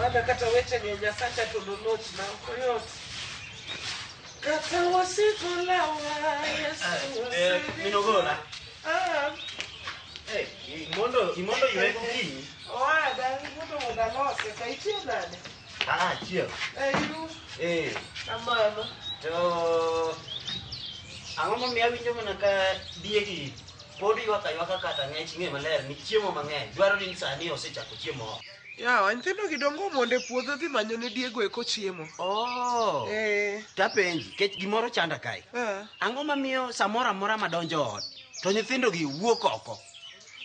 Owada kata weche ng'eny Nyasacha to nolochna ok oyot. Kata wasiko lawa Yesu Eh, osebiro. Minogola. Ah, Eh, imondo imondo ywe gokinyi. owada mondo mondo alose ka ichiew nade? Ah, chiew. Eh, iru Eh, kamano. to ang'o momiyo awinjo mana ka diegi pod ywak aywaka kata ng'ech ing'e maler ni chiemo mang'eny dwaro ni sani osechako chiemo oko. Yawa, nyithindo gi dongo mondo e puodho dhi manyo ne diego eko chiemo. Oh. Eh, Tapenji, kech gimoro chanda kae. eh. Ang'o mamiyo samoro amora madonjo ot to nyithindo gi wuok oko?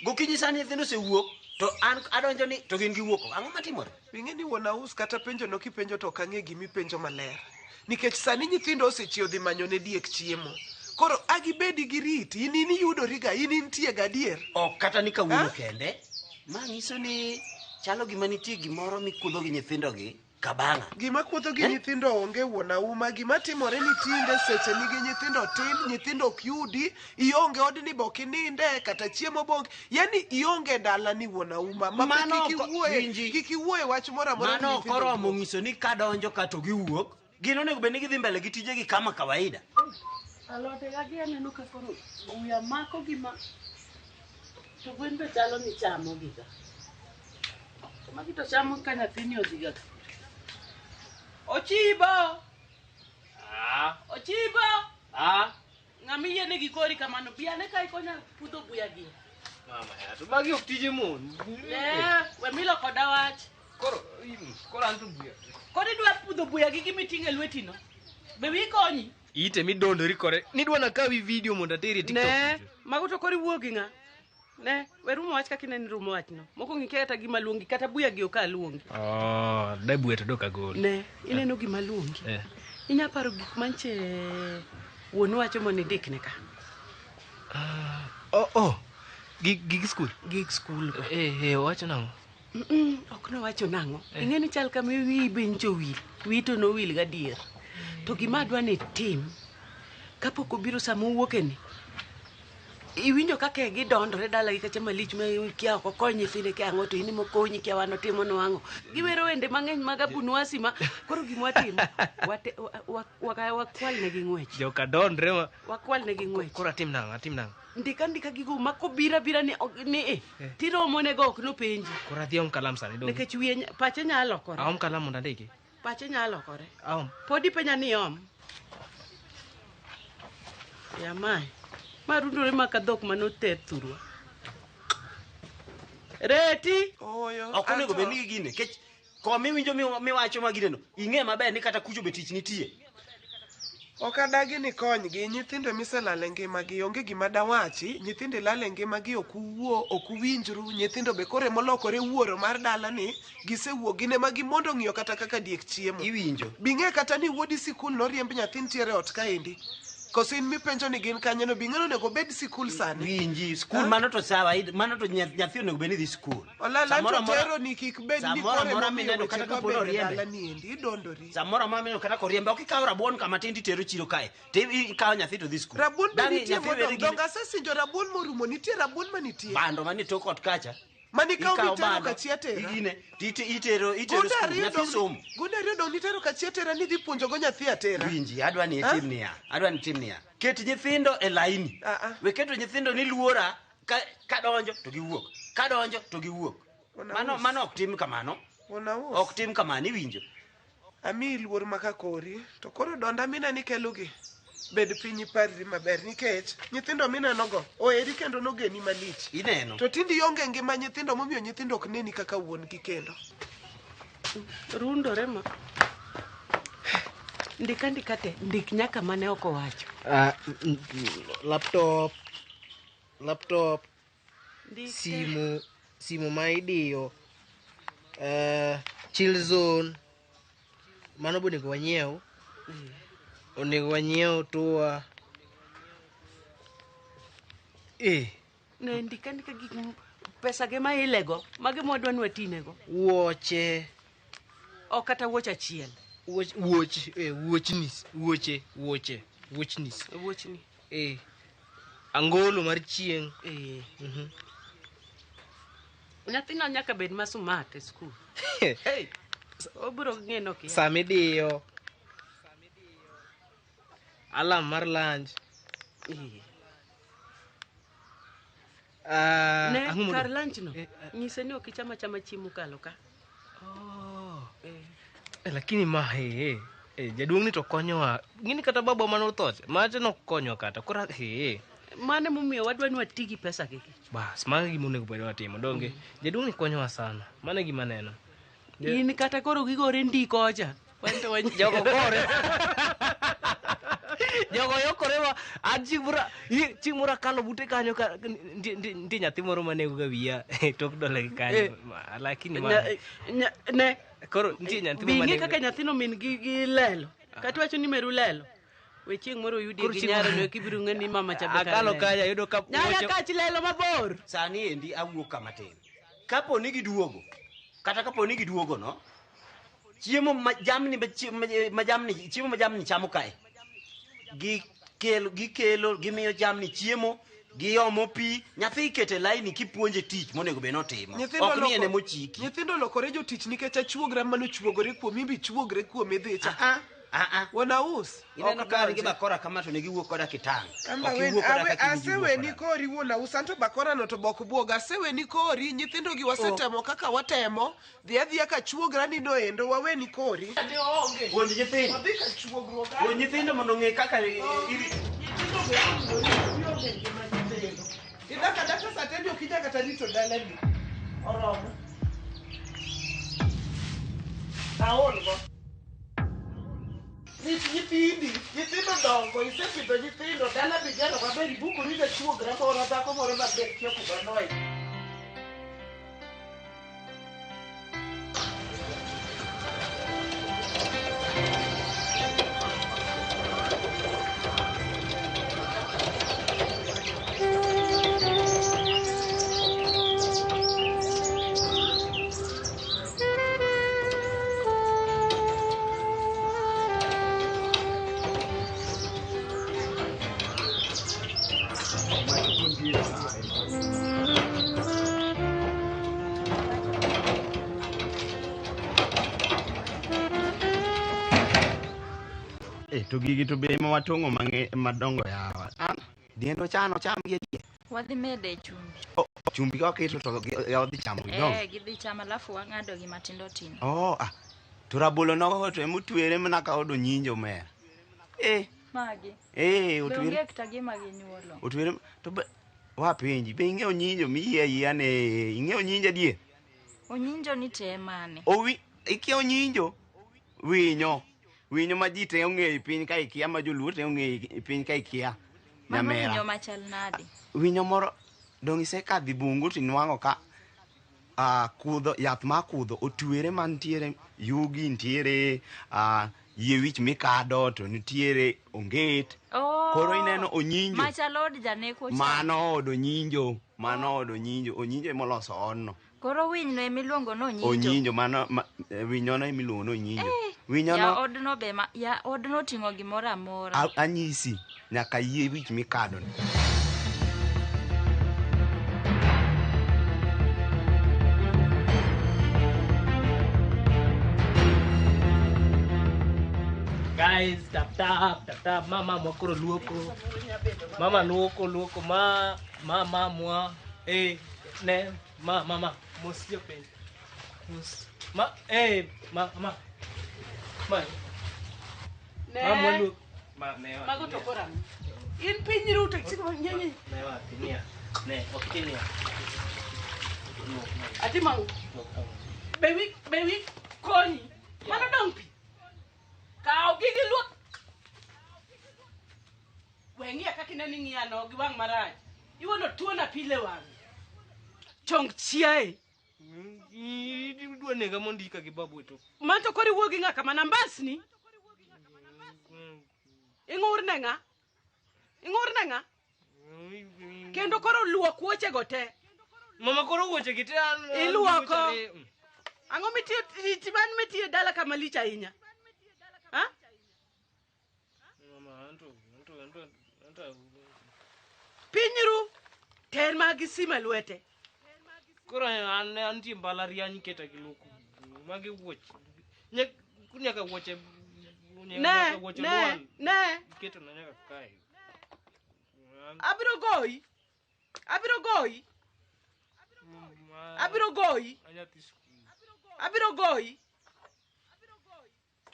Gokinyi sani nyithindo osewuok to an adonjo ni to gin giwuok oko. Ang'o matimore? Ing'e ni wuon aus kata penjo no kipenjo to ok ang'e gima ipenjo maler. Nikech sani nyithindo osechiew dhi manyo ne diek chiemo. Koro agibedi gi riti, in in iyudori ga, in intie ga adier. Ok kata ni kawuono Ah? kende. Ma nyiso ni chalo gima nitie gimoro mikudho gi nyithindo gi kabang'a. Gima kuotho gi nyithindo onge wuon auma, gima timore ni tinde seche nigi nyithindo tin, nyithindo ok yudi, ionge odni be ok ininde, kata chiemo be onge. Yani ionge dala ni wuon auma. Ma Mano kik ok- iwuoye, winji. kik iwuoye wach moro amora ni Mano ok nyithindo oromo wuok. nyiso ni kadonjo ka to giwuok. Gin onego bed ni gidhi mbele gi tijegi kama kawaida. Alode ga gi aneno ka koro buya mako gima to gwen be chalo ni chamo giga. To magi to chamo ka nyathini odhiga ka. Ochibo! Ah, Ochibo! ah, Ng'ama iyiene gi kori kamano, bi ane ka ikonya pudho buya gi. mama ya, to magi ok tije mon. Ne, we milo koda wach. Koro, koro an to buya. Koro idwa pudho buya gi gima iting'o e lweti no. Be wiyi konyi? Ite midondori kore. Nidwa nakawi video mondo ateri e TikTok. Ne, mago to koro iwuo gi ng'a? Ne, we rumo wach kaka ineno rumo wachno. Mokwongo ikia kata gima luongi, kata buya gi ok aluongi. Oh, de buya to dok agol. Ne, ineno gima luongi. Eh. Inya paro gik manche wuonu wacho mondo indikne ka. Oh, oh. Gig gig skul. Gik skul go. Eh, eh, owacho nang'o? Mm-mm, ok nowacho nang'o. Ing'e ni chal kama wiyi be nyicho wil. Wiyi to nowil gadier. To gima adwa ni itim, kapok obiro sama owuokeni, iwinjo kaka gidondore dalagi kacha malich ma kia ok okony nyithinde kia ang'o to in ema okonyi kia wan otimo nwang'o. Giwero wende mang'eny mag abunuasi ma koro gima watimo, wakwal negi ng'wech. Joka dondre ma. Wakwal negi ng'wech. Koro atim nang'o? Atim nang'o? Ndika ndika gigo ma kobiro abira ni, ni e, tiromo nego ok nopenji. Koro adhi aom kalam sani dong. Nikech wiye pache nyalo lokore. Aom kalam mondo andiki. Pache nyalo lokore. Aom. Pod ipenja ni iom. Ya mae. Ma rundore ma ka dhok manoter thurwa. Reti! Ooyo. Ok onego anto- bed ni gigine. Kech koma iwinjo miwacho ma gineno, ing'e maber ni kata kucho be tich nitie. Ok adagi ni konygi, nyithindo miselalo e ngimagi, onge gima dawachi, nyithindo ilalo e ngimagi, ok uwuo, ok uwinjru, nyithindo be koro emolokore wuoro mar dalani, gisewuok, gin ema gimondo ng'iyo kata kaka diek chiemo. Iwinjo. Bing'e kata ni wuodi sikul noriemb nyathi nitiere ot kaendi. Koso in mipenjo ni gin kanyo no, bing'e ni onego obed sikul sani. Winji, skul mano to sawa, mano to nyathi onego bed ni dhi skul. Olala Samoro to amora- tero ni kik bed ni samoro koro amora emomiyo mineno weche kata dwa kapo bedo e oriembe. dalani endi, idondori. Samoro amora mineno kata koriembe, ok ikaw rabuon kama tin titero chiro kae. To ikawo nyathi to dhi skul. Rabuon be Dang' nitie nyathi were modong', gi donge asesinjo rabuon morumo, nitie rabuon manitie. bando manie tok ot kacha. Manikaw Ikawo mitero bando, kachia tera. Igine, itero itero Gunde skul, ariyo nyathi dong' somo. gunde ariyo dong' nitero kachia tera ni dhi puonjogo nyathi atera. Winji, adwa ni itim niya, adwa ni itim niya. Ket nyithindo e laini. Ah, ah. We keto nyithindo ni luora ka kadonjo to giwuok. Kadonjo to giwuok. Ona Mano us. mano ok tim kamano. Wuon aus. Ok tim kamano iwinjo. Amiyi luor maka kori, to koro donda mina ni kelogi. Bed piny iparri maber nikech nyithindo minenogo oheri kendo nogeni malich. Ineno. To tinde ionge ngima nyithindo momiyo nyithindo ok neni kaka wuon gi kendo. Rundore ma. Ndika ndika te, ndik nyaka mane ok owacho. Ah, laptop, laptop, Ndik te. simu, simu ma idiyo, chill zone, mano be onego wanyiew. Onego wanyiew tua. Eh, Ne ndika ndika gik pesa ge ma ilego, mage mwadwa ni watinego. wuoche, Ok kata wuoch achiel. wuoch, wuoch, eh, wuochnis, wuoche, wuoche, wuochnis. Wuochni. Eh, angolo mar chieng'. Eh. Mhm. Nyathina nyaka bed ma smart e skul. Hey. Obiro ng'e ni okia. Sama idiyo. Alarm mar lunch. Eh. Ah, Ne, ang'o mondo- kar lunch no. Eh, Nyise ni ok icham achama chiemo kalo ka. Oh. Eh. Eh, lakini ma he eh, jaduong' ni to konyowa ng'ini kata baba mane otho cha macha nokonywa kata koro he Mano emomiyo wadwa ni wati gi pesa gi. bas mago e gima onego bed watimo donge jaduong' ni konyowa sana mano e gima aneno In kata koro gigore ndiko cha. Wan to wany- jogo gore jogo yokore ma an chieng' moro chieng' moro akalo bute kanyo ka nitie nyathi moro manego ga wiya e tok dole gi kanyo Eh. Lakini ma Ne. koro nitie nyathi Bi moro ing'e manego kaka nyathino min gi gi lelo. Kata wacho ni meru lelo. We chieng' moro oyudi Koro gi chieng' nyaro moro- no kibiro ng'e ni mama cha be kare akalo lelo. kanyo ayudo ka Nyanya wuoche- kach lelo mabor. Sani endi awuok kama tin. Kapo ni giduogo, kata kapo ni giduogo no, chiemo ma jamni ma jamni chiemo ma jamni chamo kae. Gikelo gimiyo jamni chiemo, giomo pi, nyathi ikete laini kipuonje tich monego bed notimo. Nyithindo Ok ni en loko- emochiki. Nyithindo olokore jotich nikech achuogra manochuogore kuomi imbe ichuogre kuomi dhicha. Ah, ah, ah. Wuon aus. Ineno Ok ka an gi donji. bakora kama to ne giwuok koda kitang'. Amba Ok wen- iwuok koda kaka in iwuok aseweni koda. kori wuon aus anto bakorano to bok buoga aseweni kori nyithindo gi wasetemo kaka watemo dhi adhiya ka chuogra ni noendo waweni kori Puonj nyithindo. Wadhi ka chuogruok Puonj nyithindo mondo ong'e kaka idak adaka satendi ok inya kata rito dalani oromo aol go rit nyithindi nyithindo dongo isepidho nyithindo dala bigero maber ibukori ga chuogra moro dhako moro maber kia kuma noe Eh, to gigi to be ema watong'o madongo yawa. An diendo chano cham gi adier. Wadhi mede chumbi. Oh, chumbi ka waketo to odhi chamo gi dong. Eh, gidhi chamo alafu wang'ado gi matindo tindo. Oh, ah. To rabolo nogo to emotwere mana ka od onyinjo omera. Eh, Magi. eh, Be otwere. onge kata gima ginyuolo. Otwere to be wapenji be ing'eyo nyinjo miyie ayia ne ing'eyo nyinjo adier? Onyinjo ni te mane? Owi ikia onyinjo winyo winyo ma ji te ong'eyo e piny ka ikia ma joluo te ong'eyo e piny ka ikia Mano nyamera. winyo machal nade? Winyo moro dong isekadhi bungu tinwang'o ka kudho yath ma kudho otwere mantiere yugi nitiere yie wich mikado to nitiere onget Oh, Koro ineno onyinjo. Machal od janeko cha. mano od onyinjo mano od onyinjo onyinjo emoloso odno Koro winyno emiluongo ni onyinjo. onyinjo mano winyono emiluongo ni onyinjo Eh, winyono ya odno be ma, ya odno oting'o gimoro amora. Anyisi nyaka yie wich mikado ni Guys, tap tap tap tap mama mwa koro luoko. Mama luoko luoko ma mama mwa eh ne ma mama mos jopiny. Mos ma eh ma ma ma Ne. ma mwa luoko. Ma ne wa. Mago to koro ang'o? In piny ruto nyenye Ne wa tinia. Ne ok tinia. atimo ang'o? Be wi konyi. Mano dong' pi. Kaw gigi luok. We ng'iya kaka ineno ing'iyano gi wang' marach. Iwuono tuona pile wang'. Chong chiaye. Idwa nega mondo ika gi babu to. Man to koro iwuo gi ng'a kama nambasni. Ing'ur ne ng'a? Ing'ur ne ng'a? Kendo koro luok wuochego te. Mama koro wuoche gi te an Iluoko. wuoche ni- Ang'o mitiyo tich man mitiyo e dala kama lich ahinya? Ha? Mama anto anto anto anto Piny ru. Ter magi simo e lwete. Koro an antie mbalariany keta gi luoko. Magi wuoch. Nyaka wuoche Ne, nyaka wuoche ne, lwal. ne. Iketo na nyaka kae. Abiro goyi. Abiro goyi. Abiro goyi. Anyathi skul. Abiro goyi.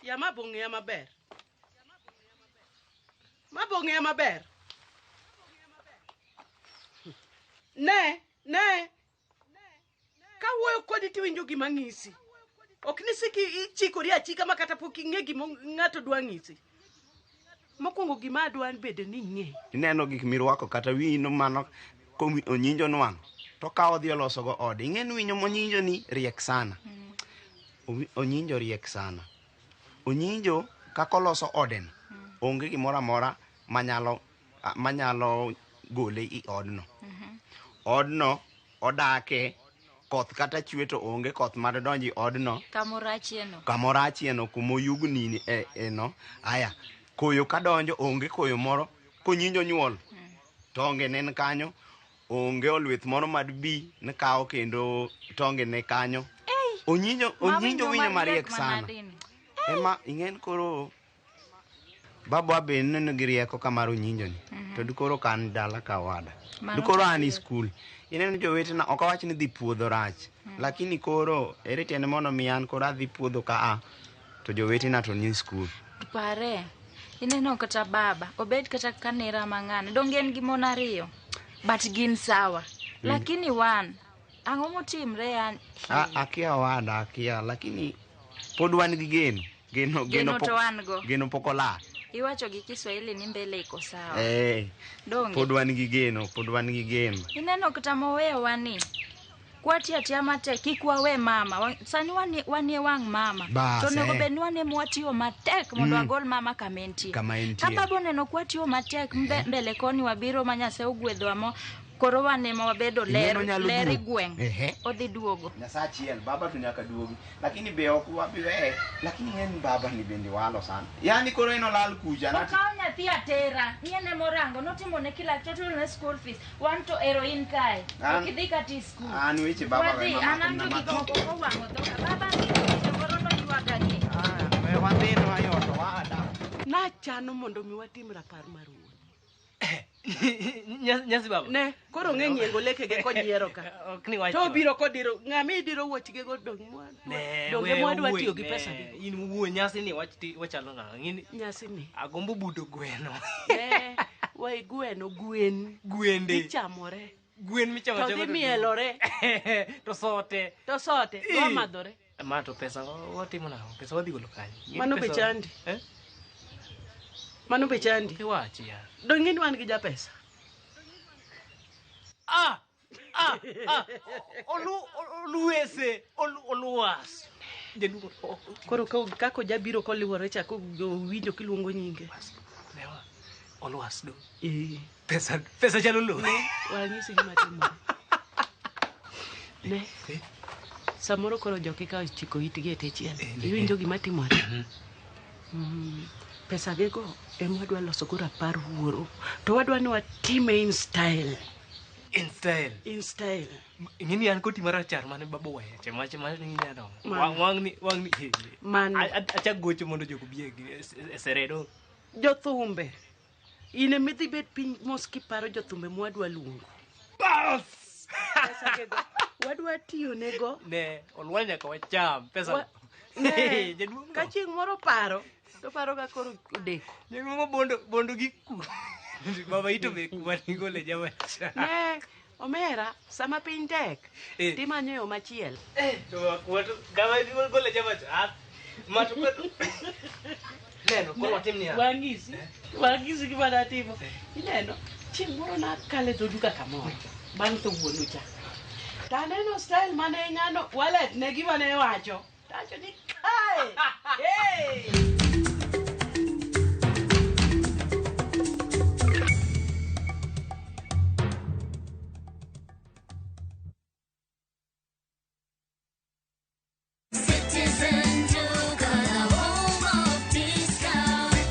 Ya ma bong'eya maber. Ma bong'eya maber. Ne, ne. Kawuoyo kodi tiwinjo gima ng'isi. Ok ni siki ichikori achika ma kata pok ing'e gima ng'ato dwa ng'isi. Mokwongo gima adwa bedo ni ing'e. Ineno gik mirwako kata wiyi no mano onyinjo nwang'o to kawo odhi olosogo ode. Ing'e ni winyo monyinjo ni riek sana. Onyinjo riek sana. Onyinjo kaka oloso odeno, onge gimoro amora manyalo gole i odno. Odno odake, koth kata chwe to onge koth mar donjo i odno. Kamoro achiel. Kamoro achiel kumoyugni e no. Aya, koyo kadonjo onge koyo moro konyinjo nyuol. Tonge ne en kanyo, onge olweth moro mad bi ne kawo kendo tonge ne kanyo. Onyinjo onyinjo winyo mariek sana. manadini. Ema ing'en koro babwa be neno gi rieko kamar onyinjo ni. To dikoro ka an dala ka wada. Mano Dikoro an e adier. skul. Ineno jowetena ok awach ni dhi puodho rach. Lakini koro ere tiende mondo mi an koro adhi puodho ka a to jowetena to ni e skul. Pare, ineno kata baba, obed kata kanera mang'ane, donge en gi mon ariyo, but gin sawa. Lakini wan, ang'o motimre yan? Akia wada akia lakini pod wan gi geno. Geno Geno to wan go. Geno pok olal. Iwacho gi Kiswahili ni mbele iko sawa. Eh, Donge? pod wan gi geno, pod wan gi geno. Ineno kata moweyowa ni, kwatiyo atiya matek, kik wawe mama. Sani wanie wang' mama. Bas, To onego eh. bed ni wan ema watiyo matek mondo wagol mama kama entie. Kama entie. Ka baba oneno kwatiyo matek mbele koni wabiro ma Nyasaye ogwedhowa mo koro wan ema wabedo ler, Ineno nyalo ler e duogo. gweng'. Ehe. Odhi duogo. Nyasaye achiel, baba to nyaka duogi. Lakini be ok wabi weye. Lakini ing'e ni baba ni bende walo sana. Yani koro en olal kucha. Okawo nyathi atera, ni en emorango, notimone kila kitu, ochulone school fees. Wan to ero in kae. Ok idhi kata e school. An weche baba Wadhi, we an mamako an to na gik moko owang'o dhoga. Baba ni moro noywaga ni. We wadhi no ayoto wada. Nachano mondo mi watim rapar mar wuon. Nyasi baba. Ne, koro ong'e nyiengo lekege konyiero ka. Ok ni wach. To obiro kodiro, ng'ama idiro wuochgego dong' mwa- Ne, donge we mwadwa wuoyi, tiyo gi ne, pesa gi. In wuo nyasi ni wach wachalo nang'o? Ing'eni Nyasi ni. agombo budo gweno. Ne, we gweno, gwen. Gwende. Dhi chamore. Gwen michamo To achama dhi mielore. To sote. To sote, Eh. dwa madhore. Ma to pesa watimo nang'o? Pesa wadhi golo kanye? Ing'eni Mano be pesa- chandi. Eh? Mano be chandi. Iwachi ya. Dong' ing'e ni wan gi japesa. Ah! Ah! Ah! Oluese! Oluas! Jaduong' Koro kaka ojabiro koliwore cha kowinjo kiluongo nyinge. Lewa. Oluas do. Eh. Pesa pesa chalo lo. Wanyisi gima timore. Ne. Samoro koro joki ka ochiko itgi e techiel. Iwinjo gima timore. Pesa gego ema wadwa loso go rapar wuoro. To wadwa ni watime in style. In style. In style. Ing'eni an koti marachar mane baba oweyo cha macha mane ineno. Mano. Wang'ni wang'ni. Mano. Achak gocho mondo jogo bi e seredo. Jothumbe. In ema idhi bet piny mos kiparo jothumbe mwadwa luongo. Bas! Pesa gego. Wadwa tiyo nego. Ne, olwal nyaka wacham pesa. Ne. Jaduong' Ka chieng' moro paro, to paro ka koro odeko. Jaduong' bondo bondo gi ku. Baba ito be kuma nigole jamacha. Ne, omera, sama piny tek, Eh. timanyo yo machielo. To wato kama nigole jamacha. Ah, ma to Neno, koro watim niya. Wang'isi, wang'isi gima natimo. Ineno, chieng' moro nakalo e dho duka kamoro, bang' tho wuonu cha. To aneno style mane ng'ano, wallet ne gima ne wacho. Tawacho ni kae! Hey!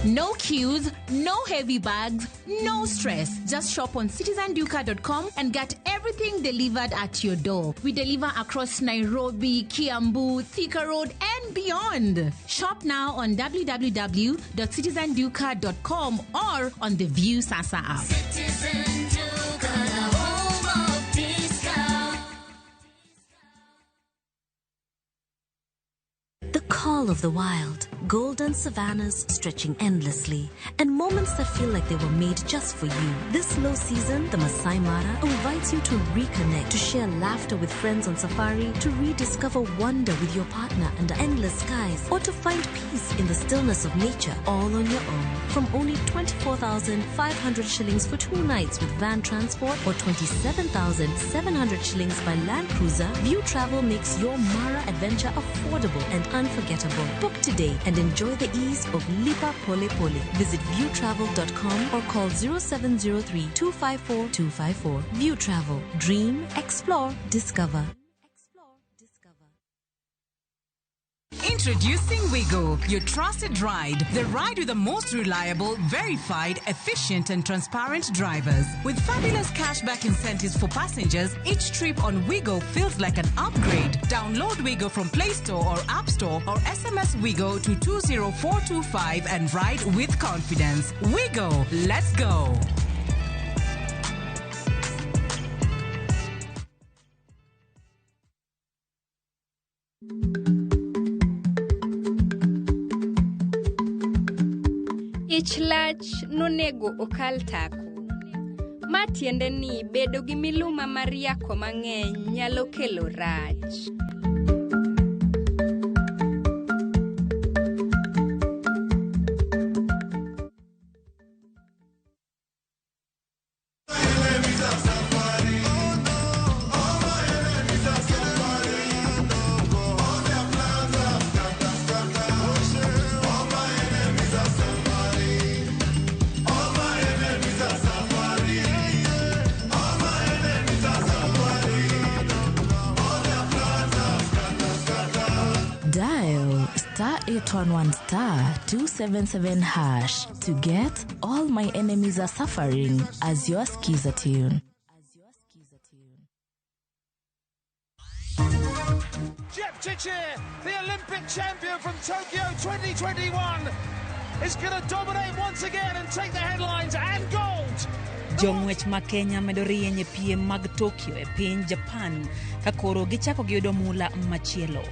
No queues, no heavy bags, no stress. Just shop on citizenduka.com and get everything delivered at your door. We deliver across Nairobi, Kiambu, Thika Road, and and beyond. Shop now on www.citizenduka.com or on the View Sasa app. Citizen Duka, the home of discount. The call of the wild, golden savannas stretching endlessly, and moments that feel like they were made just for you. This low season, the Masai Mara invites you to reconnect, to share laughter with friends on safari, to rediscover wonder with your partner under endless skies, or to find peace in the stillness of nature all on your own. From only 24,500 shillings for 2 nights with van transport or 27,700 shillings by Land Cruiser, View Travel makes your Mara adventure affordable and unforgettable. Book today and enjoy the ease of Lipa Pole Pole. Visit viewtravel.com or call 0703 254 254. View Travel. Dream, explore, discover. Introducing Wigo, your trusted ride. The ride with the most reliable, verified, efficient, and transparent drivers. With fabulous cashback incentives for passengers, each trip on Wigo feels like an upgrade. Download Wigo from Play Store or App Store or SMS Wigo to 20425 and ride with confidence. Wigo, let's go. Ich lach nonego okal tako. Ma tiende ni bedo gi miluma mar yako mang'eny nyalo kelo rach. Dial star 811 star 277 hash to get All My Enemies Are Suffering as your skiza tune. Jepchirchir, the Olympic champion from Tokyo 2021, is going to dominate once again and take the headlines and gold. Jong'wech ma Kenya medo rieny e piem mag Tokyo e piny Japan ka koro gichako giyudo mula machielo.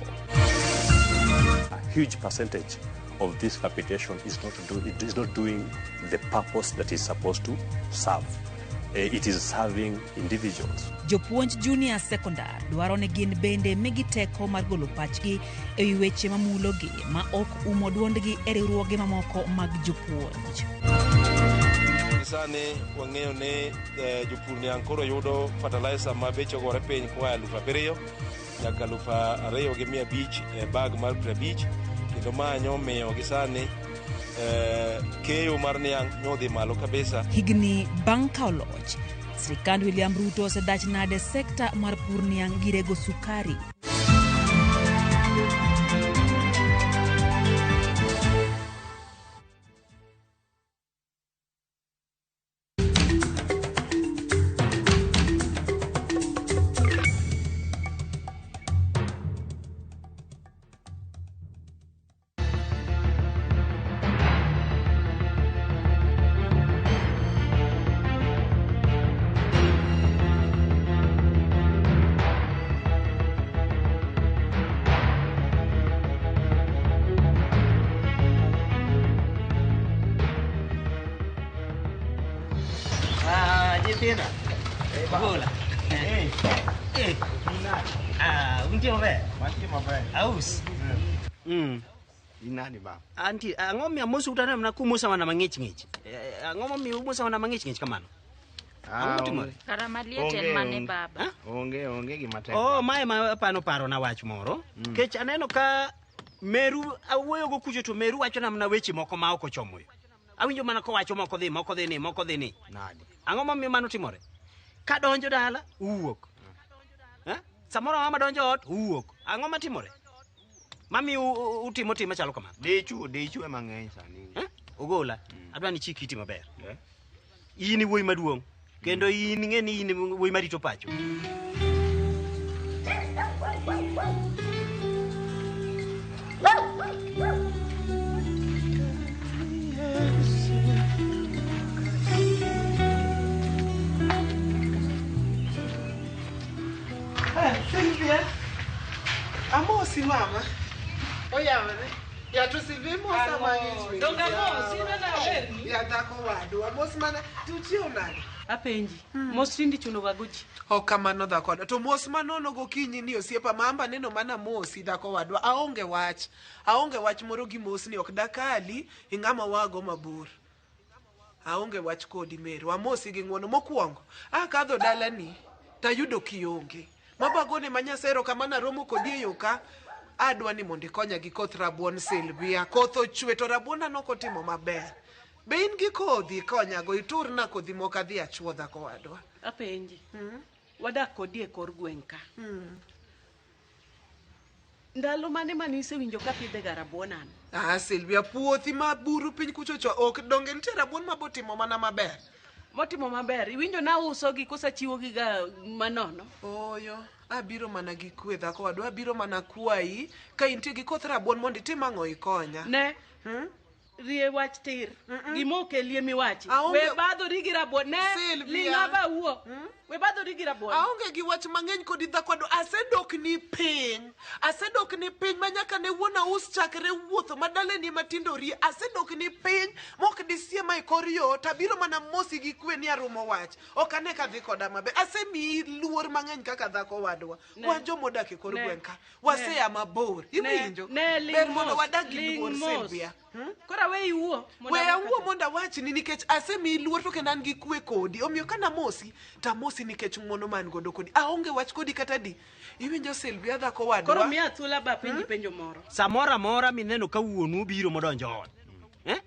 A huge percentage of this capitation is not it is not doing the purpose that is supposed to serve. It is serving individuals. Jopuonj junior secondar dwaro ni gin bende migi teko mar golo pachgi e wi weche mamulogi ma ok umo duondgi e riwruoge mamoko mag jopuonj. Sani wang'eyo ni jopur niang' koro yudo fertilizer ma beche ogore piny koa 7,000 nyaka 2,500 e bag mar 50, kendo ma nyomiyo gi sani keyo mar niang' nyodhi malo kabisa. Higni bang' kawo loch, sirikand William Ruto osedach nade sekta mar pur niang' gi rego sukari. Nyithindo. Gola. Untie maber? Wantie maber. Aus. Inani baba? Anti, ang'o miyo amoso utaneno mana kumosa mana mang'ich ng'ich? Ang'o momiyo umosa mana mang'ich ng'ich kamano? Ang'o motimore? Kara maliet en mane baba? Onge gima tek. Oh, mae ma apano paro na wach moro. Kech aneno ka meru awuoyogo kucho to meru wachona mana weche moko ma ok ochomo yo. Awinjo mana kowacho moko dhi, moko dhi ni, moko dhi ni. Nadi. Ang'o momiyo mano timore? Kadonjo dala, uwuok. Samoro mama donjo ot, uwuok. Ang'o matimore? Mami utimo tim machalo kamano. Dichu ema ng'eny sani. Ogola, adwa ni chik iti maber. In iwuoyi maduong', kendo in ing'e ni in wuoyi marito pacho. Amosi mama. Oyawore. Ya to Silvia imosa mang'ich. Donge amosi, ineno aberni? Ya dhako wadu. Amos mana tuchiew nade? Apenji. Mos tinde chuno ga go ji. Ok kamano dhako wadwa. To mos manono gokinyi ni osiepa ma amba neno mana mosi dhako wadwa. Aonge wach. Aonge wach moro gi mosni ok dakali ing'ama wago mabor. Aonge wach kodi meru. Amosi gi ng'uono mokwongo. Akadho dalani tayudo kionge. Mabagone ma Nyasaye erokamano aromo kodi e yo ka. Adwa ni mondo ikonya gi koth rabuon Silvia. Koth ochwe to rabuonda nokotimo maber. Be in gi kodhi konyago iturna kodhi moko adhi achuo dhako wadwa. Apenji. Wadak kodi e kor gweng' ka. Ndalo mane mane isewinjo ka pidhe ga rabuon an? Ah, Silvia, puothi ma buru piny kucho cho ok donge nitie rabuon ma botimo mana maber. Motimo maber. Iwinjo na uso gi kosa chiwo gi ga manono. Oyo, abiro mana gi kwe dhako wadwa, abiro mana kwayi ka intie gi koth rabuon mondo itim ang'o ikonya. Ne. Rie wach tir. Gima okelie miwachi. Aonge- We badhori gi rabuon. Ne. Silvia. Ling'a ba wuo. We badhori gi rabuon. Aonge gi wach mang'eny kodi dhako wadwa, asedok ni piny. Asedok ni piny ma nyaka ne wuon aus chakre wuotho ma daleni matindo rie. Asedok ni piny mok disiema e kor yo tabiro mana mosi gi kwe ni arumo wach. Ok ane ka dhi koda maber. Asemiyi luor mang'eny kaka dhako wadwa. Ne. Wan jomodak e kor Ne. gweng' ka. Wasea mabor. Ne. Iwinjo? Ne, ling' Ber mondo mos, wadag gi ling' luor mos. Silvia. Koro we iwuo. mondo We awuo awuo mondo awachni nikech asemiyi luor to kendo an gi kwe kodi. Omiyo ka namosi, tamosi nikech ng'uono ma an godo kodi. Aonge wach kodi kata di. Iwinjo Silvia dhako wadwa. Koro miya thuolo ba penji penjo moro. Samoro amora mineno ka wuonu obiro modonjo ot. Eh?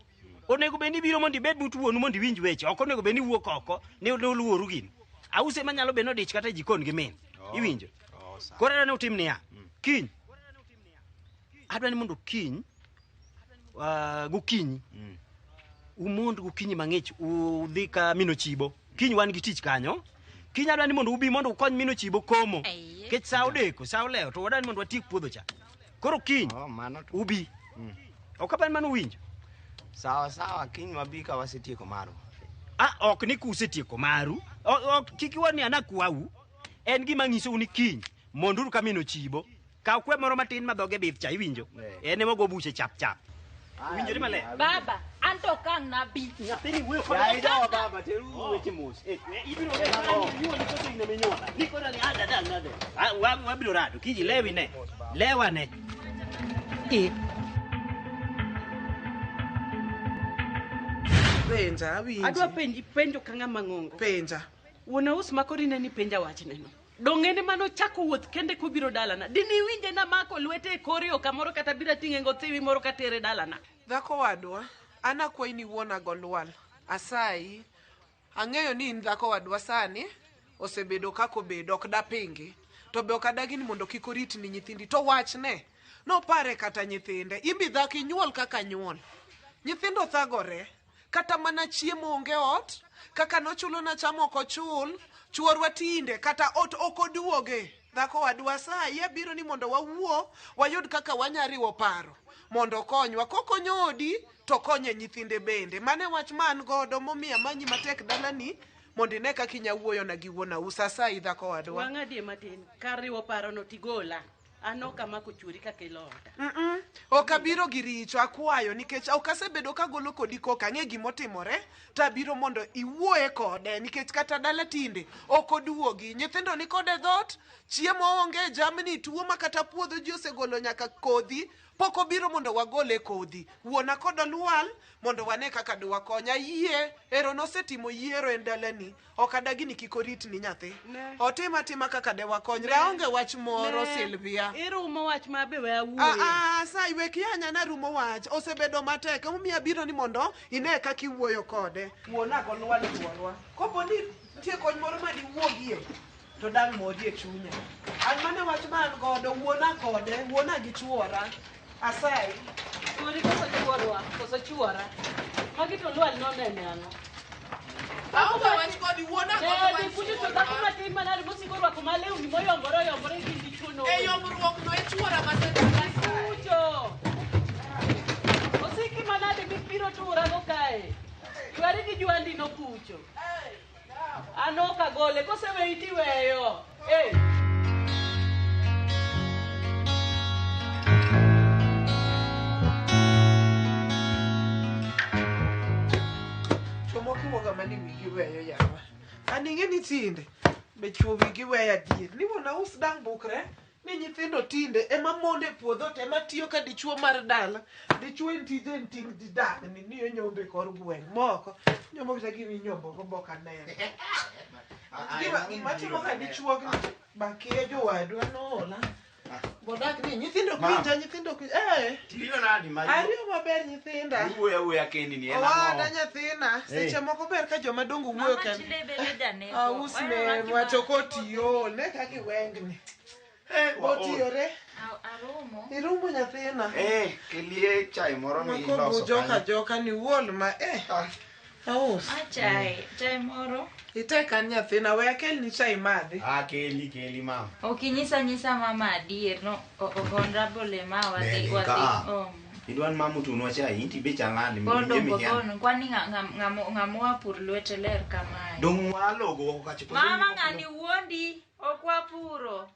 Onego bed ni ibiro mondo ibed but wuonu mondo iwinj weche. Ok onego bed ni iwuok oko ni oluoru gini. Ause manyalo bedo ni odich kata e jikon gi min. Iwinjo? Koro adwa ni utim niya. Kiny. Adwa ni mondo kiny gokinyi. Umond gokinyi mang'ich udhi ka min Ochibo. Kiny wan gi tich kanyo. Kiny adwa ni mondo ubi mondo ukony min Ochibo komo. Nikech sa odeko, sa olewo to wadwa ni mondo watiek puodho cha. Koro kiny ubi. Ok apar ni mano uwinjo. Sawa sawa, kiny wabi ka wasetieko marwa. Ah, ok ni kusetieko maru. Ok kik iwa ni anakwau. En gima ng'isou ni kiny monduru ka min Ochibo. Kaw kwe moro matin ma dhoge bith cha iwinjo. En ema ogo buche chap chap. Winjore maler. Baba, an to ok ang' nabi. Nyathini wuoyo koda. Yaye dawa baba, teru weche mos. Eh, ibiro nyuoli koso in ema inyuola. Ni koro ni ada da nade. Ah, wabiro rado kiji lewi ne. Lewa ne. Eh. Penja, awinji. Adwa penji penjo ka ng'ama ng'ongo. Penja. Wuon aus ma koro ineni penja wachneno. Dong' en ema nochako wuoth kende kobiro dalana. Dini iwinje namako lwete e kor yo kamoro kata biro ating'e gothiwi moro katere dalana. Dhako wadwa, an akwayi ni wuona go lwal. Asayi, ang'eyo ni in dhako wadwa sani, osebedo kaka obedo, ok dapingi. To be ok adagi ni mondo kik oritni nyithindi. To wachne, nopare kata nyithinde. Imbi dhako inyuol kaka nyuol. Nyithindo thagore. Kata mana chiemo onge ot, kaka nochulo na cham ok ochul, chuorwa tinde kata ot ok oduoge. Dhako wadwa asayi abiro ni mondo wawuo, wayud kaka wanya riwo paro mondo okonywa. Kokonyo odi, to konye nyithinde bende. Mano e wach ma an godo momiyo amanyi matek dalani mondo ine kaka inya wuoyona gi wuon aus. Asayi dhako wadwa. Wang'adie matin. Kar riwo parono tigola. An ok amako chuori kakelo oda. Ok abiro gi richo akwayo nikech ok asebedo kagolo kodi koka ang'e gimotimore to abiro mondo iwuoye kode nikech kata dala tinde ok oduogi nyithindo ni kode dhoot chiemo onge jamni tuo ma kata puodho ji osegolo nyaka kodhi pok obiro mondo wagole kodhi wuona kod olwal mondo wane kaka dwakony ayie ero nosetimo yiero e dalani ok adagi ni kik oritni nyathi Ne. otim atima kaka de wakonyre Ne. aonge wach moro Ne. Silvia Irumo wach ma be we awuoye. Ah, ah, sai wek yanya narumo wach osebedo matek emomiyo abiro ni mondo ine kaka iwuoyo kode wuona go lwal wuonwa kopo ni nitie kony moro ma diwuogie to dang' mori e chunya an mane wach ma an godo wuona kode wuona gi chuora asai Chuori koso chuorwa, koso chuora. Magi to lwal nonene ang'o? Aonge wach kodi wuona Ne, godo dhi wach kucho to chuora. dhako matin manade mosiko rwako malewni moyombore oyombore gi dichuo no. E yombruok no e chuora masedala Kucho. Osiki manade mibiro turago kae. Chwari gi jwandi no kucho. An ok agole, koseweyi tiweyo. Hey. Lakini tinde be chwo wigi weyo adier. Ni wuon aus dang' bukre ni nyithindo tinde ema mondo e puodho to ema tiyo ka dichuo mar dala. Dichuo en tije en ting' didang'ni ni onyombo e kor gweng'. Moko nyombo kata gima inyombo go bok aneno. Gima timo ga dichuo gi bakia jowadwa noola. Bodak ni nyithindo ok winja, nyithindo ok eh. Tiriyo nadi ma Ariyo maber nyithinda. Iwuoyo awuoya kendi ni en Owada ang'o? nyathina, seche moko ber ka joma dongo wuoyo Mama kende. tinde bedo janeko. Aus merwa to kotiyo, ne kaka iwengni. Otiyore. Arumo. Irumo nyathina. Eh, kelie chai moro mi Mako iloso bujoka kanyo. joka ni wuol ma eh. Aus. Ma chai, chai moro. Itek an nyathina, we akelni chai madhi. Ah, keli keli mama. Ok inyisa nyisa mama adier no honorable ema wadhi Bene, wadhi ka. omo. Idwan mama otunwa chai, inti be chal nade? Koro Winje dongo mihian. kono kwani ng'ama wapur lwete ler kamae. Dong walogo oko kacha. Mama ng'ani wuondi ok wapuro.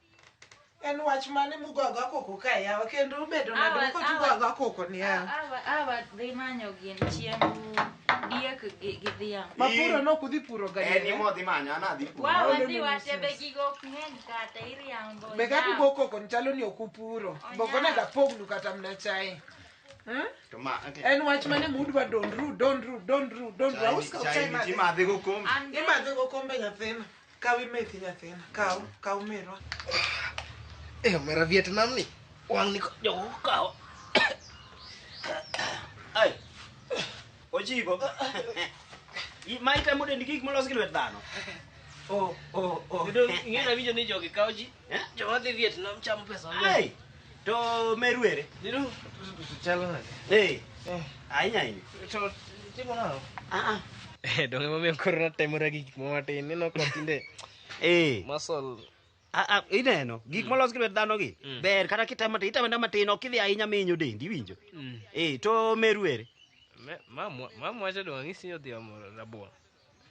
En wach mane mugogo koko ka yawa kendo ubedo nade Awa- moko awa- tugogo koko ni yawa. Awa dhi manyo gin chiemb diek gi dhiang'. Mapuro nok udhi puro ga En ema odhi manyo, an adhi puro. Wa wadhi watebe gigo ok ng'eny kata iriambo. Be kaka ugo koko ni chalo ni ok upuro. Bok onego apognu kata mana chai. To ma En wach mane mudwa donru donru donru donru. Chai Aus kaw chai chai ni madhi. timadhe gokombe. Imadhe gokombe nyathina. Kaw imethi nyathina. Kaw kaw merwa. Eh, omera Vietnam ni. Wang' ni jogo okawo. Ai. Ochibo. Ma itemo dendi gik molos gi lwet dhano. Oh, oh, oh. Kendo ing'e nawinjo ni jogi kawo ji. Joma dhi Vietnam chamo pesa mang'eny. Ai. To meru ere? Diru chalo nade? Eh. Ahinya ahinya. To timo nang'o? Eh, donge emomiyo koro natemora gi gik moko matin. Ineno ka tinde Eh. muscle Ah, ah, ineno gik molos gi lwet dhano gi ber kata kitemo to itemo atema matin ok idhi ahinya mihinyo dendi iwinjo eh to meru ere Mama wacho dong ang'isi ni odhi omo rabuon.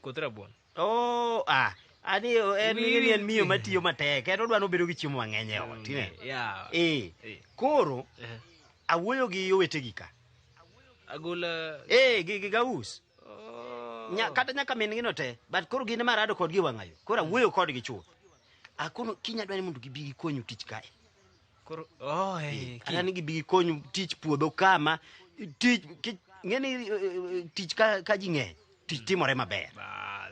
Koth rabuon. Oh, ah, ani en Wi- en miyo matiyo matek en odwa nobedo gi chiemo mang'eny e ot ineno Yeah. eh koro awuoyo gi owetegi ka Agola eh gi gaus kata nyaka min gi no te but koro gin ema arado kodgi e wang'ayo koro awuoyo kodgi chuth akono kiny adwa ni mondo gibi gikonyu tich kae Koro oh eh adwa ni gibi gikonyu tich puodho kama tich ng'eni tich ka ji ng'eny tich timore maber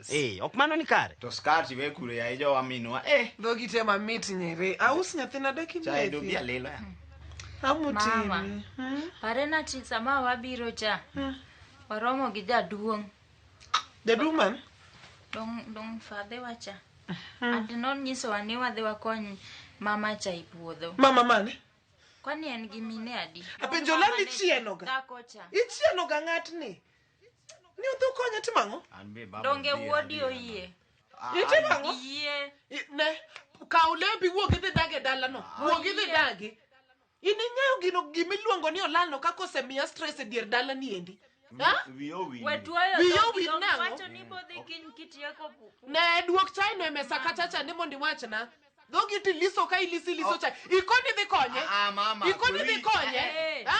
eh ok mano ni kare To skati we kure yaye jowa minwa. Eh, Dhogi te mamit nyere. Aus nyathina dak chai dobi imethi. alilo ya. Mama, Amutimi. parena ti sama wabiro cha. Waromo gi jaduong'. Jaduong' man? Dong dong fadhe wacha. Ati nonyisowa ni wadhi wakony mama cha e puodho. Mama mane? Kwani en gi mine adi? Apenjo lali ichienoga. Dhako cha. Ichienoga ng'atni. Ni odhi okonye timo ang'o? Donge wuodi oyie. Itimo ang'o? Yie. Ne, kaw lembi wuog idhi dag e dalano. Wuog idhi dagi. In ing'eyo gino gimiluongo ni olalno kaka osemiya stress e dier dala ni endi. Ha? Wiyo owil. We tuoyo Wiyi dhogi, owil dong nang'o? wacho ni bodhi kiny kitieko Ne, duok chai no e mesa kacha cha ni mondo iwachna. Dhogi tiliso ka ilisi liso chai. Ikoni dhi konye. Ah, mama. Ikoni dhi konye. Eh. Ha?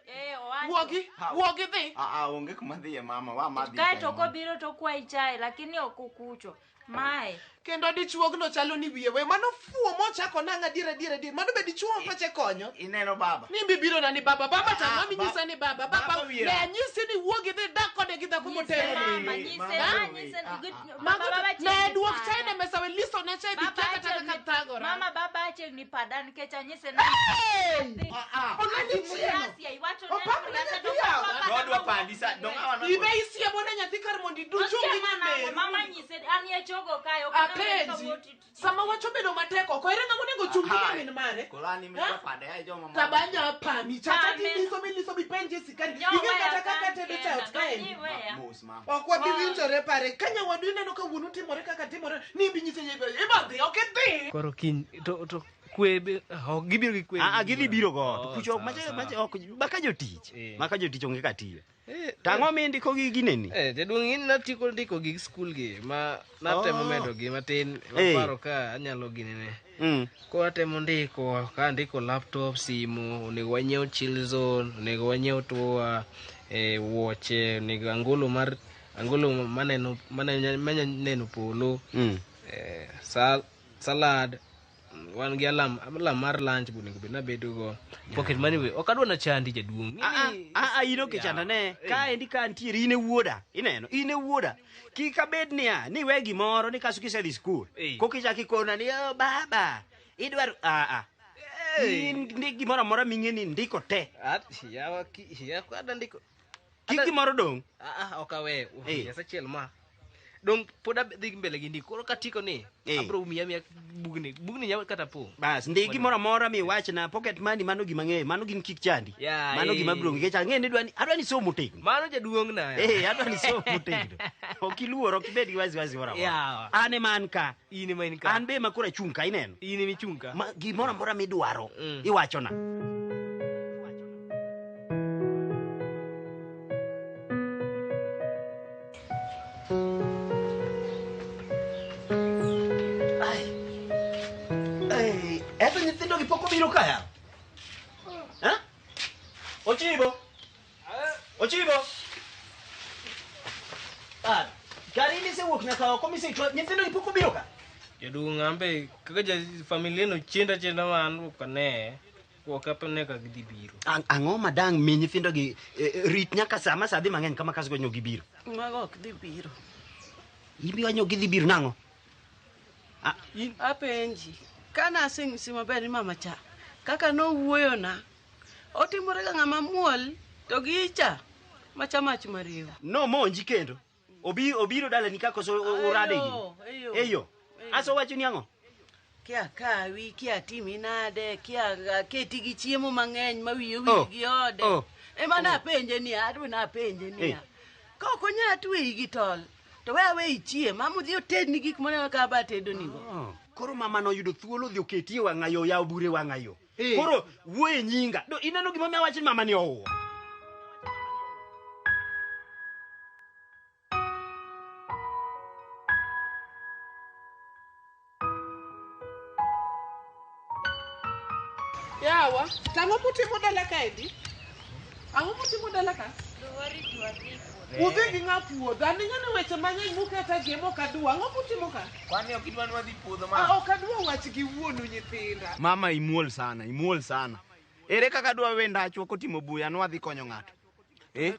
Eh, owacho. Wuogi, wuogi dhi. Ah, ah, onge kuma dhiye mama, wa madhi. Kae to kobiro to kwayi chai lakini ok ukucho. Mae. Kendo dichuogno chalo ni wiye we. Mano fuo mochako nang'a adier adier adier. Mano be dichuo ma pache konyo. Ineno baba. Ni mbi biro na ni baba. Baba to Ah, ang'o minyisa ni baba? Baba wiye ne anyisi ni wuogi dhi dak kode gi dhako motero ni. Mama nyise, Ha? ah, nyise. Mago Baba, baba to- ne chiegni duok pada. chai ne mesa we liso ne chai bi Baba kia kata chiegni- kaka thagora. Mama baba chiegni pada nikech anyise ni. Olani chiemo. Opak ne nyathi yawa. Dodwa pandi sa, dong awa na. Ibe isiemo ne nyathi kar mondo iduchung gi nyameru. Mama nyise an ye chogo kae ok onego Apenji. Sama wach obedo matek oko ere ng'ama onego chung gi nyamin mare? Kolani Ha? mi pade ai joma. Tabanya pami chacha Pame. tiliso miliso mipenje sikani. Nyo Ing'e weya kata kaka kan tedo chae kenda, ot kaendi. dong' iweya. Mos mama. Ok wabi winjore pare. Ka nyawadu ineno ka wuonu timore kaka timore, ni ibi nyise iba dhi, ok idhi. Koro kiny to kwe be ok gibiro gi kwe. Ah, ah, gidhi biro go Oh, kucho sawa, mache sawa. mache ok maka jotich Eh. maka jotich onge ka tiyo Eh, to ang'o mindiko gi gineni Eh, jaduong' in natieko ndiko gik skul gi ma natemo Oh. medo gi matin Eh. maparo ka anyalo ginene. Mm. Koro atemo ndiko ka andiko laptop, simu, onego wanyiew chill zone, onego wanyiew toa, wuoche, onego angolo mar Angolo maneno maneno maneno polo. Salad wan gi alam alam mar lunch bo onego bed nabedo go. Pocket money be ok adwa nachandi jaduong'. Aa, in ok ichanda ne. Kaendi ka ntiere in e wuoda. Ineno, in e wuoda. Kik abed niya, ni we gimoro ni kaso kisedhi skul. Koka ichako ikona ni, oh, baba, idwaro aa. In ndik gimoro amora ming'e ni ndiko te. Yawa ki ada ndiko. Kik gimoro dong'. Ok aweyo. Nyasachiel ma. Dong pod adhi mbele gi ndiko. Koro katiko ni abro miya miya bugni. Bugni nyalo kata pong'. Bas, ndik gimoro amora miwachna, pocket money mano gima ang'eyo, mano gin kik chandi. Ya, Mano gima biro nikech ang'e ni idwa ni adwa ni somo motegno. Mano jaduong' na. Adwa ni somo motegno. Ok iluor, ok ibed gi wasiwasi moro amora. Yawa. An ema an ka. In ema in ka. An be ema koro achung' ka ineno. In ema ichung' ka. Ma gimoro amora midwaro iwachona. Eto nyithindo gi pok obiro ka yawa? Eh? Ochibo. Ochibo. Ah, gari ni isewuok nyaka oko misetwa nyithindo gi pok obiro ka? Jaduong' ambe kaka ja familia no chenda chenda ma an ok ane. Ok apane ka gidhi biro. Ang'o ma dang' mi nyithindo gi rit nyaka sa ma sa dhi mang'eny kama kaso nyo gibiro. Mago ok dhi biro. In bi wanyo gidhi biro nang'o? Apenji, ka naseng'isi maber ni mama cha, kaka nowuoyona, otimore ka ng'ama muol to gicha macha mach mariwa. Nomonji kendo. Obiro dalani ka koso urade gi. Eyo, Eyo. Aso wacho ni ang'o? Kia kawi, kia timi nade, kia keti gi chiemo mang'eny ma wiye owil gi ode. Ema napenje niya, adwa napenje niya. Ka ok onya tweyi gi tol, to we awe ichiem, ama odhi otedni gik maneno ka aba tedonigo. Koro mama noyudo thuolo odhi oketi e wang'ayo yawo bure wang'ayo. Koro wuoye e nyinga. Do ineno gima omiyo awacho ni mama ni ohuo. Yawa, tang'o mutimo dala kaendi? Ang'o mutimo dala ka? Udhi gi ng'a puodho. An ing'e ni weche mang'eny muketa gi ema ok adwa. Ang'o mutimo ka? Kwani ok idwa ni wadhi puodho Ah, ok adwa wach gi wuonu nyithinda. Mama imuol sana, imuol sana. Ere kaka dwa we ndachwa kotimo buya nwadhi konyo ng'ato?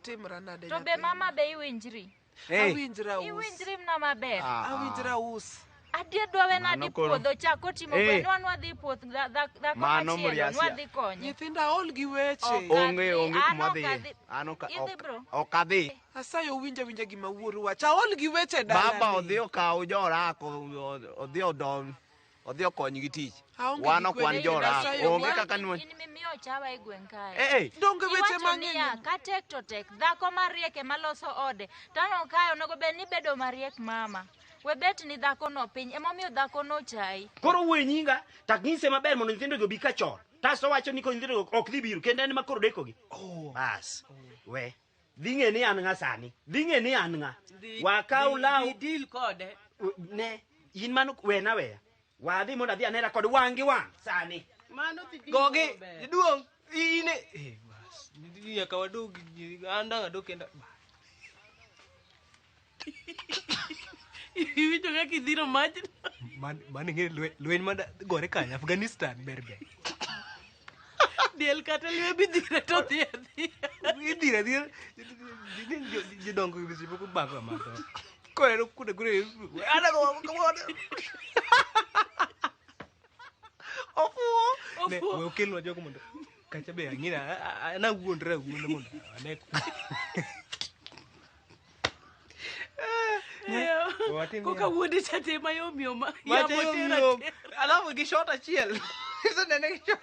Timra nade To be mama be iwinjri? Awinjra us. Iwinjri mna maber. Awinjra us. Adier dwa we nadi Mano koro- puodho cha kotimo Eh. bwe nwa wadhi puoth dhako Mano machielo mriasia. nwadhi konye. Nyithinda aol gi weche. Ok Onge adhi, onge an kuma ok adhiye. adhi. An Idhi bro. ok adhi. Asayo winja winja gima wuoru wacho. Aol gi weche dala. Baba odhi okaw jorako, odhi odon, odhi okony gi tich. Aonge Wan gi ok wan kwe. jorako. Asayo Onge wan- kaka nwa. In mimiyo chawa e gweng' kae. Eh, eh. Donge weche Iwacho mang'eny. niya, ka tek to tek, dhako mariek ema loso ode. Tano kae onego bed ni bedo mariek mama. We bet ni dhako no piny, emomiyo dhako no chayi. Koro wuoye nyinga, tak nyise maber mondo nyithindo gi obi ka chon. Tasto wacho ni ko nyithindo go ok dhi biro kendo en ema koro dekogi. Bas. We. Dhi ng'e ni an ng'a sani. Dhi ng'e ni an ng'a. Wakaw law. Dhi deal kode. Ne, in mano wena weya. Wadhi mondo adhi anera kod wang' gi wang' sani. Mano dhi deal Gogi, maber. jaduong', in e bas. Nyaka wadog an dang' adog kenda. Iwinjo kaka idhiro majno. Mano ing'e ni lweny ma gore kanye Afghanistan ber ber. Diel kata liwe bidhire to dhi adhiya. Idhiro adhira jodongo seche moko bako amaka. Koro kude kude anago Ofuwo. Ne, we okelnwa jogo mondo kacha be ang'ina nawuondra awuonda mondo ane. Koka wuode cha te mayom yom. Macha Yamo yom tera yom. tera. Alafu gi shot achiel. Isenene gi shot.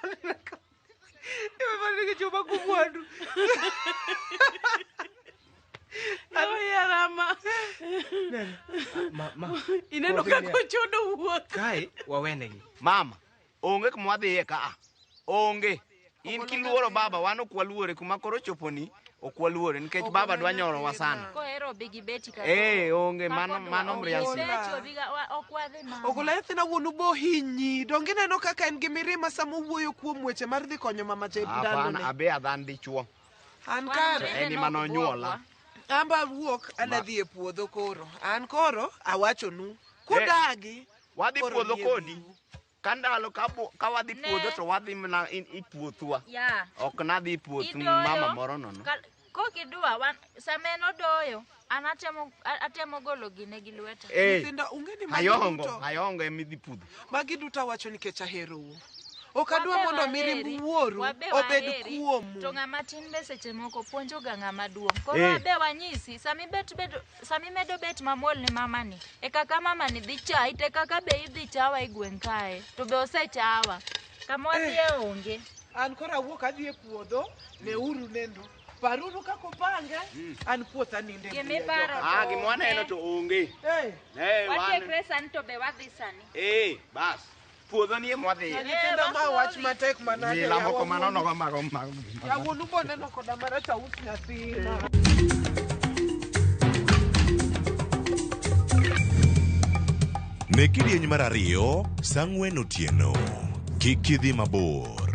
Imefanya gi chuma kumwandu. Oyarama. Ma ma. Ineno kaka ochodo wuok. Kae wawenegi. Mama, onge kuma wadhiye ka a. Onge. In kiluoro baba, wan ok waluore kuma koro choponi, ok waluore nikech baba dwa nyorowa sana. Kohero obi gi beti ka. Eh, onge Ka mano kodwa, mano obi mriasi. beti, obi ga- ok wadhi mama. Ogola nyathina wuonu bo hinyi. Donge ineno kaka en gi mirima sama owuoyo kuom weche mar dhi konyo mama cha e Hapana, dandone. abe adhan dichuo. An Wan kare. bende En ema nok nonyuola. bwogwa. Amba wuok anadhi e puodho koro. An koro awachonu. Kudagi. Wadhi koro puodho nie kodi. wiu. Ka ndalo ka bo- ka wadhi Ne. puodho to wadhi mana i puothwa. Ya. Ok nadhi puoth Idoyo, mama moro nono. Kokidwa, sama en odoyo, an atemo, atemo golo gine gi lweta. Eh. Nyithinda, ung'e ni magi Ayongo, duto- ayongo emidhi pudho. Magi duto awacho nikech aherou. Ok adwa Wabe mondo waheri, mirimb wuoru wabe obed waheri, kuomu. To ng'ama tin be seche moko puonjo ga ng'ama duong'. Koro Eh. abe wanyisi, sami bet bedo sami medo bet mamuol ne mamani, e kaka mamani dhi chayi, te kaka be idhi chawa e gweng' kae. To be osechawa. Kama wadhiye onge. An koro awuok adhi e puodho, neuru nendo. Paruru kaka upange, an puotha ninde. Gimiparo Ah, gima waneno to onge. Eh. Eh, wan- Watiekre sani to be wadhi sani. Eh, bas. Puodho ni ema wadhiye. Nyithinda ma wach matek manade. Mila moko manono go mago mago. Yawuonu boneno koda marach aus nyathina. Ne kidieny mar ariyo, saa ang'wen otieno. Kik idhi mabor.